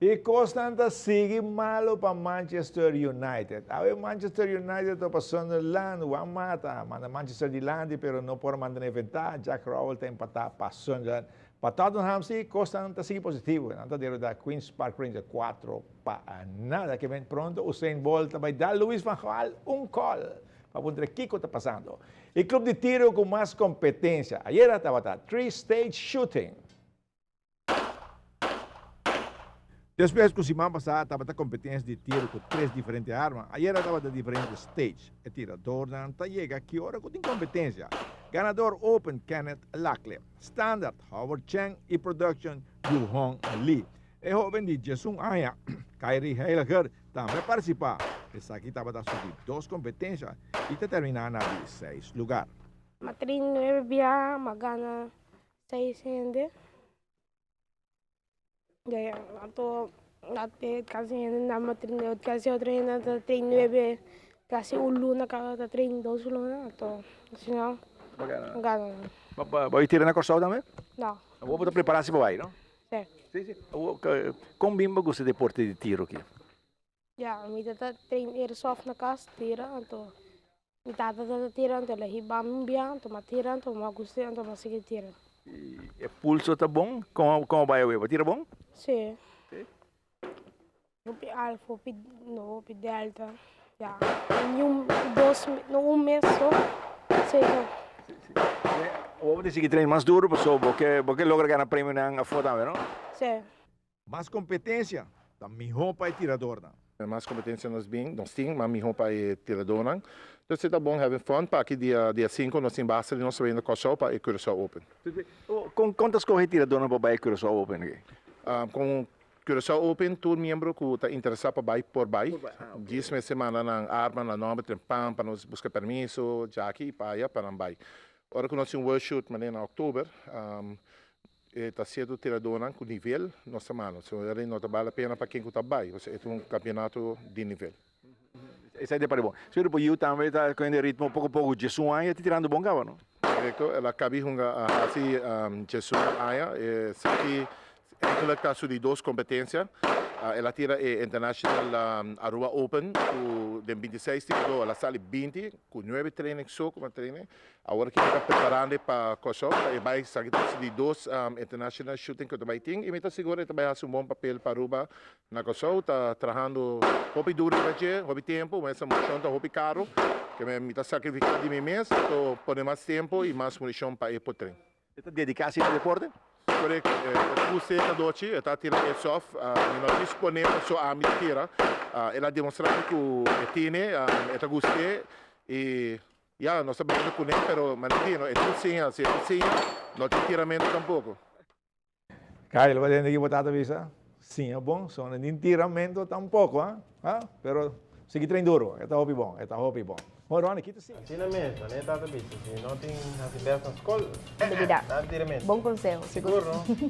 E kosnan ta sigui malu pa Manchester United. Awe Manchester United topa Sunderland, Juan Mata manda Manchester dilanti pero no por mantene ventaha, Jack Rowell ta empatá pa Sunderland. Pa Tottenham si kosnan ta sigui positivo, nan ta derotá Queens Park Rangers 4-0. Ke men pronto Usain Bolt ta bai dal Louis van Gaal un kòl pa puntra kiko ta pasando. E club di tiro ku mas kompetensia ayera tabata Three Stage Shooting. Despues ku siman pasá tabata kompetensia di tiro ku tres diferente arma, ayera tabata diferente stage. E tiradornan ta yega ki ora ku tin kompetensia. Ganador Open Kenneth Lacle, Standard Howard Cheng i Production Yu Hong Lee. E hoben di diesun aña, Kyrie Heiliger, tambe a partisipá. Esaki tabata su di dos kompetensia i ta terminá na di seis lugar. Ma trin nuebe bia ma gana seis hende. De anto na te kasi hende na ma trin kasi otro hende ta trin nuebe kasi un luna kada ta trin dos luna anto asina ma gana. Bo a tira na Kòrsou tambe? No. Awor bo ta prepara si bo bai no? Si. Si si. Awor kon bin bo gusta e deporte di tiro aki? Ya, mi tata train airsoft na kas tira anto mi tata tata tira anto el a hiba mi un bia anto mi a tira anto mi a gusta anto mi a sigui tira. I e pulso ta bon? Kon a bai awe? Bo tira bon? Si. Hopi alfa, hopi no hopi delta ya un dos no un mes so si so. Awor bo ta sigui train mas duro pasobra bo ke bo ke logra gana premionan afo tambe no? Si. Mas kompetensia ta mihó pa e tiradornan. Mas kompetensia nos bin, nos tin, mas mihó pa e tiradornan. Entonces ta bon having fun pa aki dia dia sinku nos tin basta di nos ta bayendo Kòrsou pa e Curaçao Open. Kon kon ta skohe e tiradornan pa bai e Curaçao Open aki? Kon Curaçao Open tur miembro ku ta interesá pa bai por bai. Djis mester manda nan arma, nan nòmber, tren pan pa nos buska permiso djaki i pa aya pa nan bai. Ora ku nos tin World Shoot manera na òktober E ta sierto tiradónan ku nivel nos ta manda. So e no ta bal la pena pa ken ku ta bai. Pasobra e ta un kampeonato di nivel. Esei ta parti bon. Sigur bo yiu tambe ta kohiendo e ritmo poko poko. Djesun aña ta tirando bon kaba no? Korekto. El a kabi hunga hasi djesun aña. Esaki Eigenlijk ta su di dos competencia. El a tira e International Aruba Open cu den 26 tirador el a sali 20 cu nuebe training so como a training. Awor aki mi ta preparando pa Kòrsou pa e bai esaki ta su di dos International Shooting cu ta bai tin y mi ta sigur e ta bai haci un bon papel pa Aruba na Kòrsou. Ta trahando hopi duro riba dje, hopi tempo, esa municion ta hopi caro ke mi ta sacrifica di mi mes to pone mas tempo y mas municion pa e por train. E ta dedica asina na deporte? Korekto, e puse e ta dochi, e ta tira airsoft, mi no disponé paso ami ta tira, el a demostra mi ku e tine, e ta gust'é i ya, nos ta bringa kuné, pero manera di no, e tin siña, si e no siña, no tin tiramentu tampoko. Kyle, bo tende ki bo tata bisa? Siña bon, so no tin tiramento tampoco, ha? Ha? Pero sigui train duro, e ta hopi bon, e ta hopi bon. Bon, Ronnie, ki ta sigui? Asina mes, manera e tata bisa, si no tin hasi bes na skol, Lubida. nada tiramento. Bon conseho, sigur. Sigur, no?